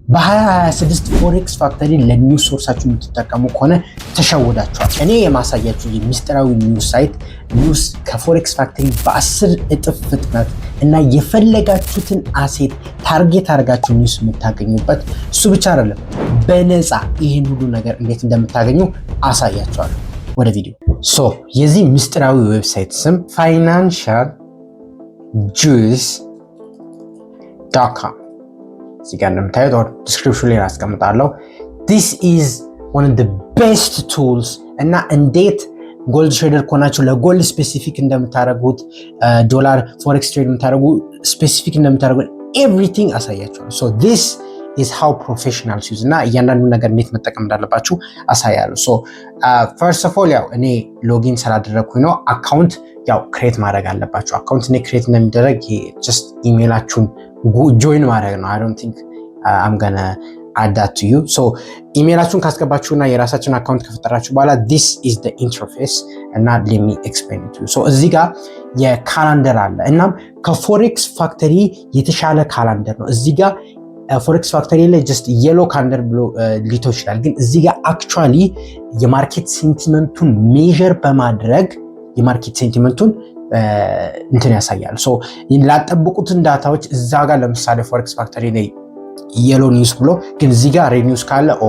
በ2026 Forex Factory ለ news source ኣችሁ የምትጠቀሙ ከሆነ ተሸውዳችኋል። እኔ የማሳያችሁ የሚስጥራዊ news site news ከ Forex Factory በ10 እጥፍ ፍጥነት እና የፈለጋችሁትን asset target አድርጋችሁ news የምታገኙበት፣ እሱ ብቻ አይደለም፣ በነፃ ይህን ሁሉ ነገር እንዴት እንደምታገኙ አሳያችኋለሁ። ወደ ቪዲዮ። So የዚህ ምስጢራዊ website ስም financialjuice.com፣ እዚህ ጋር እንደምታዩት description ላይ አስቀምጣለሁ። This is one of the best tools እና እንዴት gold trader ከሆናችሁ ለ gold specific እንደምታደርጉት፣ ዶላር forex trade የምታደርጉ specific እንደምታደርጉት everything አሳያችኋለሁ። So this is how professionals use እና እያንዳንዱ ነገር እንዴት መጠቀም እንዳለባችሁ አሳያለሁ። So first of all ያው እኔ login ስላደረግኩኝ ነው። Account ያው create ማድረግ አለባችሁ። Account እኔ create እንደሚደረግ just email ኣችሁን join ማድረግ ነው። I don't think I'm gonna add that to you። So email ኣችሁን ካስገባችሁና የራሳችሁን account ከፈጠራችሁ በኋላ this is the interface እና let me explain to you። So እዚህ ጋር የ calendar አለ። እናም ከ Forex Factory የተሻለ calendar ነው። እዚህ ጋር Forex Factory ላይ just yellow calendar ብሎ ሊተው ይችላል። ግን እዚህ ጋር actually የ market sentiment ኡን measure በማድረግ የ market sentiment ኡን እንትን ያሳያል። So ላጠብቁትን data ዎች እዛ ጋር ለምሳሌ Forex Factory ላይ yellow news ብሎ ግን እዚህ ጋር red news ካለ ኦ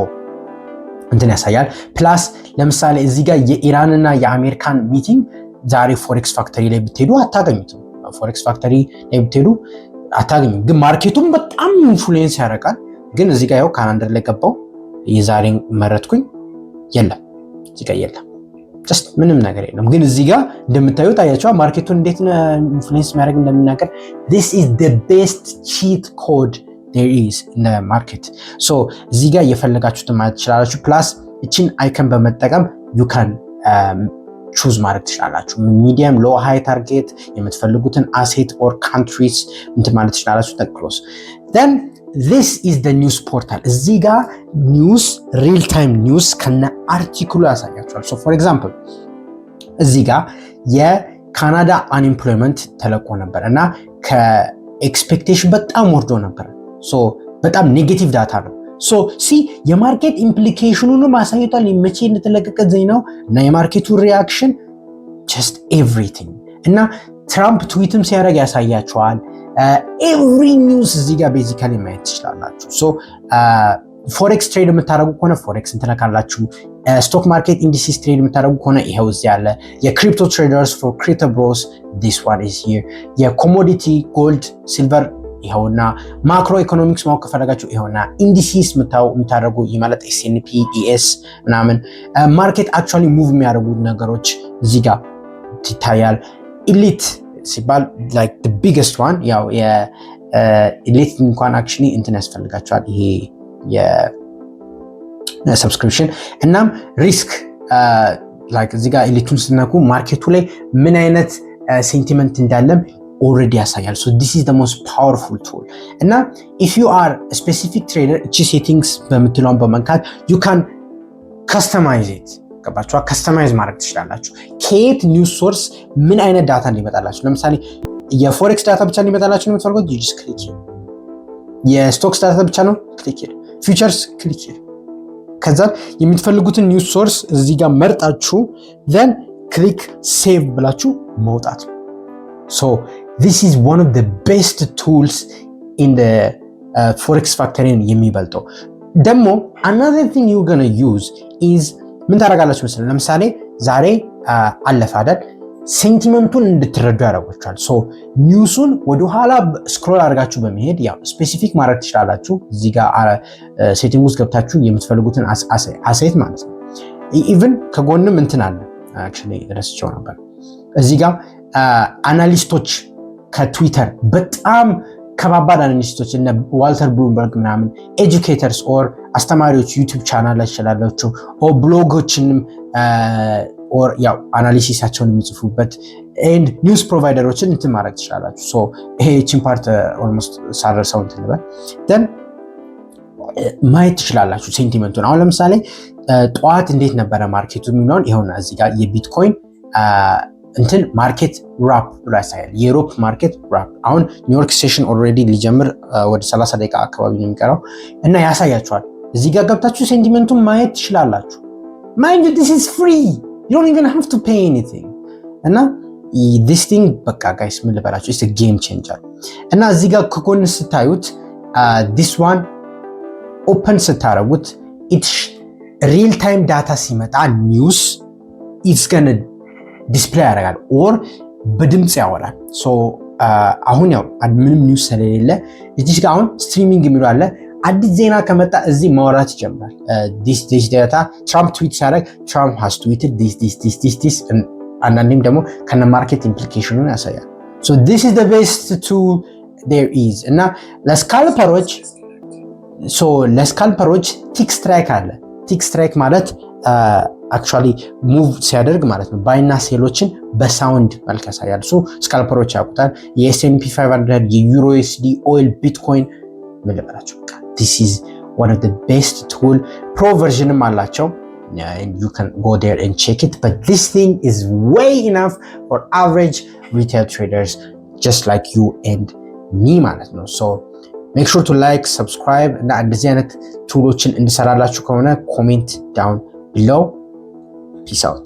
እንትን ያሳያል። Plus ለምሳሌ እዚህ ጋር የኢራንና የአሜሪካን meeting ዛሬ Forex Factory ላይ ብትሄዱ አታገኙትም። Forex Factory ላይ ብትሄዱ አታገኙም። ግን market ኡን በጣም influence ያደርጋል። ግን እዚህ ጋር ያው calendar ላይ ገባው፣ የዛሬን መረጥኩኝ፣ የለም፣ እዚህ ጋር የለም። Just ምንም ነገር የለም። ግን እዚህ ጋር እንደምታዩት አያቸዋ market ኡን እንዴት influence የሚያደርግ እንደሚናገር። This is the best cheat code there is in the market። So እዚህ ጋር የፈለጋችሁትን ማለት ትችላላችሁ። Plus እችን icon በመጠቀም you can choose ማድረግ ትችላላችሁ። Medium፣ low፣ high target የምትፈልጉትን asset or countries እንትን ማለት ትችላላችሁ። Close። Then this is the news portal። እዚህ ጋር news፣ real time news ከነ article ኡ ያሳያችኋል። So for example እዚህ ጋር የካናዳ unemployment ተለቆ ነበር እና ከ expectation በጣም ወርዶ ነበር። So በጣም negative data ነው። So see፣ የ market implication ኑንም አሳይቷል። መቼ እንደተለቀቀ ዜናው እና የ market ኡ reaction፣ just everything፣ እና ትራምፕ ትዊትም ሲያደርግ ያሳያችኋል። Every news እዚህ ጋር basically ማየት ትችላላችሁ። So forex trade የምታደርጉ ከሆነ forex እንትነካላችሁ። Stock market indices trade የምታደርጉ ከሆነ ይኸው እዚህ አለ። የ crypto traders፣ for crypto bros, this one is here። የ commodity gold፣ silver ይኸውና። Macroeconomics ማወቅ ከፈለጋችሁ ይኸውና። Indices የምታደርጉ፣ ይህ ማለት S&P፣ ES ምናምን፣ market actually move የሚያደርጉ ነገሮች እዚህ ጋር ይታያል። Elite ሲባል like biggest one፣ ያው የ elite እንኳን actually እንትን ያስፈልጋቸዋል፣ ይሄ የ subscription። እናም risk like እዚህ ጋር elite ኡን ስትነኩ market ኡ ላይ ምን አይነት sentiment እንዳለም already ያሳያል። So this is the most powerful tool። እና if you are specific trader እቺ settings በምትለውን በመንካት you can customize it። ገባችኋ? Customize ማድረግ ትችላላችሁ። ከየት news source ምን አይነት data እንዲመጣላችሁ። ለምሳሌ የ forex data ብቻ እንዲመጣላችሁ ነው የምትፈልጉት፣ you just click። የ stocks data ብቻ ነው፣ click። Futures፣ click። ከዛ የምትፈልጉትን news source እዚህ ጋር መርጣችሁ then click save ብላችሁ መውጣት ነው። So this is one of the best tools in Forex Factory ን የሚበልጠው። ደግሞ another thing you gonna use is ምን ታደርጋላችሁ መሰለህ? ለምሳሌ ዛሬ አለፈ አይደል? Sentiment ኡን እንድትረዱ ያደርጓችኋል። So news ኡን ወደኋላ scroll አድርጋችሁ በመሄድ ያው specific ማድረግ ትችላላችሁ። እዚህ ጋር setting ውስጥ ገብታችሁ የምትፈልጉትን asset ማለት ነው። Even ከጎንም እንትን አለ፣ actually ረስቼው ነበር። እዚህ ጋር analyst ኦች ከትዊተር፣ በጣም ከባባድ analyst ኦች እነ ዋልተር ብሉምበርግ ምናምን፣ educators or አስተማሪዎች YouTube channel ላይ ይችላላችሁ፣ or blog ኦችንም or ያው analysis ኣቸውን የሚጽፉበት and news provider ኦችን እንትን ማድረግ ትችላላችሁ። So ይሄ ይችን part almost ሳረሰው እንትን ልበል፣ then ማየት ትችላላችሁ sentiment ኡን። አሁን ለምሳሌ ጠዋት እንዴት ነበረ market ኡ የሚለውን ይኸውና እዚህ ጋር የቢትኮይን እንትን market wrap ብሎ ያሳያል። የ Europe market wrap አሁን ኒውዮርክ session already ሊጀምር ወደ 30 ደቂቃ አካባቢ ነው የሚቀረው እና ያሳያችኋል። እዚህ ጋር ገብታችሁ sentiment ኡን ማየት ትችላላችሁ። Mind you, this is free. You don't even have to pay anything። እና this thing በቃ guys፣ ምን ልበላችሁ፣ it's game changer። እና እዚህ ጋር ከጎን ስታዩት this one open ስታደርጉት real time data ሲመጣ news it's gonna display ያደርጋል or በድምፅ ያወራል። አሁን ያው ምንም news ስለሌለ እዚህ ጋር አሁን streaming የሚለው አለ። አዲስ ዜና ከመጣ እዚህ ማውራት ይጀምራል። This data፣ ትራምፕ ትዊት ሲያደርግ "Trump has tweeted this, this, this, this, this"፣ አንዳንዴም ደግሞ ከነ market implication ኑን ያሳያል። So this is the best tool there is። እና ለ scalper ኦች፣ so ለ scalper ኦች tick strike አለ። Tick strike ማለት actually move ሲያደርግ ማለት ነው። Buy ና sell ኦችን በ sound መልክ ያሳያል። So scalper ኦች ያውቁታል። የ S&P 500፣ የ EURUSD፣ oil፣ ቢትኮይን፣ ምን ልበላችሁ፣ በቃ this is one of the best tool። Pro version ም አላቸው። You can go there and check it, but this thing is way enough for average retail traders just like you and me ማለት ነው። So make sure to like, subscribe እና እንደዚህ አይነት tool ኦችን እንድሰራላችሁ ከሆነ comment down below. Peace out.